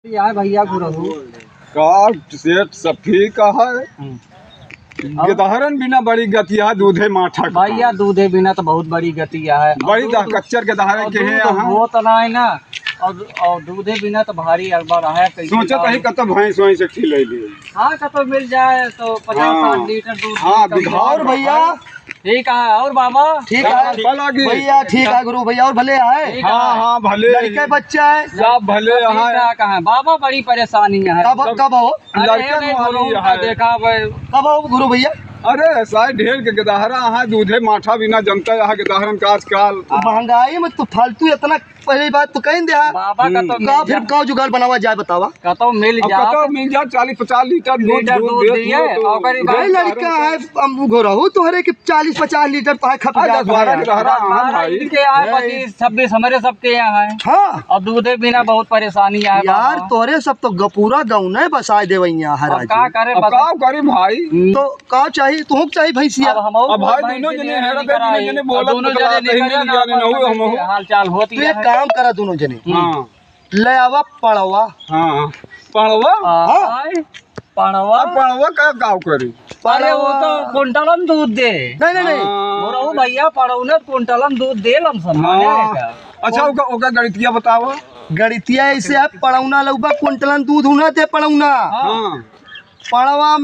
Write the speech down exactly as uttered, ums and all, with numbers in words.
या है भइया गुरहु। का सेठ सब ठीक है? हम्म। गेदहरन बिना बड़ी गति है, दूधे माठा का। भइया, दूधे बिना तो बहुत बड़ी गति है। बड़ी और दूध, कच्चर गेदहरन और के हैं दूध यहाँ। होत ना है ना, और, और दूधे बिना तो भारी अड़बड़ है, कैसे सोचत का ही कतौ भैंस वैंस एक ठे ले ली। हाँ, कतौ मिल जाए तो पचास हाँ। साठ लीटर दूध हाँ, कम से कम। और भइया? ठीक है, और बाबा? ठीक है। चला गई। भइया, ठीक है गुरु भइया, और भले है? ठीक हाँ, है। हाँ, भले। लड़के बच्चा है? सब भले सब ठीक है। ठाक है। बाबा, बड़ी परेशानी है। कब, सब कब हो? अरे, लड़के नहीं, वाली गुरु है। देखा भाई। कब हो गुरु भइया? अरे, सारे ढेर के गेदहरा है, दूधे माठा बिना जनता है, गेदहरन का आजकल। महंगाई में तू फालतू इतना पहली बात तो कहीं दे, हाँ। बाबा का तो हम्म। मिल का फिर जा। का जुगाड़ बनावा जाए, बतावा? कतौ मिल अब जा। कतौ मिल जा, चालीस पचास लीटर दूध, लीटर दूध दूध देत दिए, हो तो और गरीब भाई आदमी लड़का है, हम घोरा हो तोहरे के चालीस पचास लीटर तो है, खप अरे, जात दस बारह है। लीटर है, हाँ, भाई। इनके यहाँ है। पच्चीस छब्बीस हमारे सबके यहाँ है। हाँ। और दूधे बिना बहुत परेशानी है, यार, बाबा। तोहरे सब तो ग-, पूरा गाँव नहीं बसाए देवे यहाँ, अब हराजी। का करे, अब बता। का करी भाई? हम्म। तो का चाही? तुहूँ के चाही भैंसिया? अब हम अब भाई भैंस दोनों जने निकल हेरत है, दोनों आए। जने अब बोलत दोनों बतलात जने है, निकल नहीं जाने, जाने, ना हो, हम हो। हाल चाल होती तू एक है। काम करा दोनों जने। हम्म। हाँ। ले आवा पड़वा। हाँ। पड़वा? हाँ। आय, पड़वा। अब पड़वा का गाँव करी? अरे वो तो पड़वा। कुंटलन दूध दे। नहीं, नहीं, नहीं। हाँ। बोलो भइया, पड़ौना कुंटलन दूध दे लमसम, हाँ। माने का? अच्छा, ओका, ओका गणितिया बतावा। गणितिया ऐसे है, पड़ौना लउबा कुंटलन दूध उना दे पड़ौना। हाँ। पड़वा